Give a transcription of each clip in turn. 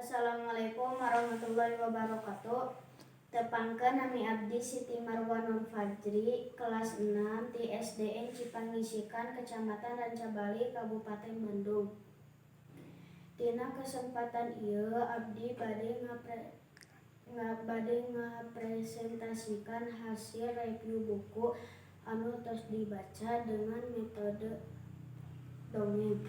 Assalamualaikum warahmatullahi wabarakatuh. Tepangkeun, nami abdi Siti Marwa Nur Fajri, kelas 6 ti SDN Cipangisikan, Kecamatan Rancabali, Kabupaten Bandung. Dina kesempatan ieu abdi bade ngapresentasikan hasil review buku anu tos dibaca dengan metode dongeng.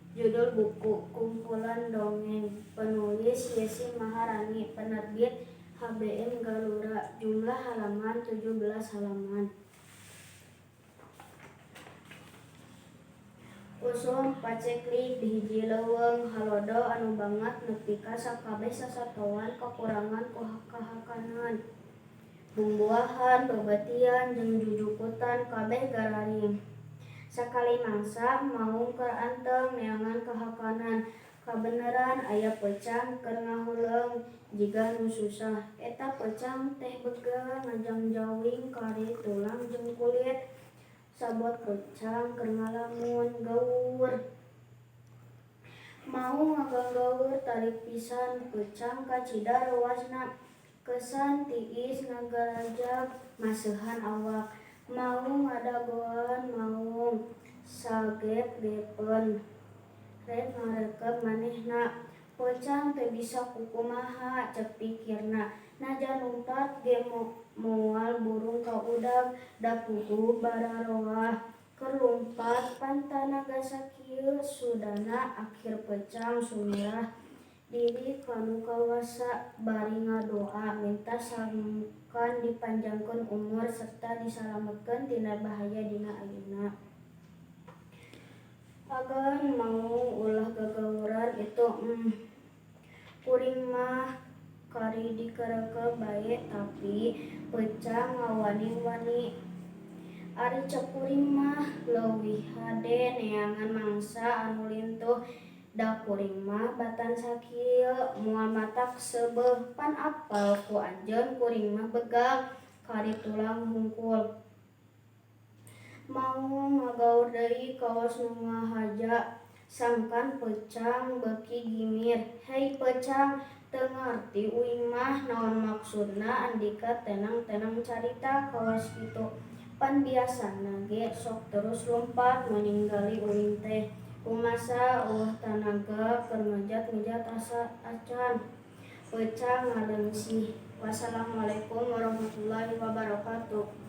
Judul buku Kumpulan Dongeng, penulis Yesi Maharani, penerbit HBM Galura, jumlah halaman 17 halaman. Usum paceklik di hiji leuweung halodo anu banget nepi ka sakabeh sasatoan kakurangan kahakanan. Bumbuahan, beubeutian jeung jujukutan kabeh gararing. Sakali mangsa, maung keur anteng neangan kahakanan. Kabeneran aya peucang keur ngahuleung jiga nu susah. Eta peucang teh begal ngajangjawing kari tulang jeung kulit. Sabot peucang keur ngalamun, geuwur. Maung ngaganggaweur tarik pisan, peucang kacida reuasna. Kesan tiis ngagarajag maseuhan awak. Maung ngadagoan, maung sagep-gepeun rek ngarekep manehna. Peucang teu bisa kukumaha cek pikirna, najan lumpat ge moal burung ka udag da puguh bararoah. Keur lumpat pan tanaga sakieu sudana. Akhir peucang sumirah diri ka Nu Kawasa bari ngadoa minta sangkan dipanjangkeun umur sarta disalametkeun tina bahaya dina ayeuna. Agan maung, ulah gagawuran itu emm. Kuring mah kari dikerekep bae tapi peucang ngawani-wani. Ari cek kuring mah leuwih hade neangan mangsa anu lintuh da kuring mah batan sakieu moal matak seubeuh, pan apal ku anjeun kuring mah begal kari tulang hungkul. Maung ngagaur deui kawas nu ngahaja sangkan peucang beuki gimir. Hei peucang, teu ngarti uing mah naon maksudna andika tenang-tenang carita kawas kitu. Pan biasana ge sok terus lumpat maninggali uing teh. Rumasa euweuh tanaga keur ngejat-ngejat acan. Peucang ngaleungsih. Wassalamualaikum warahmatullahi wabarakatuh.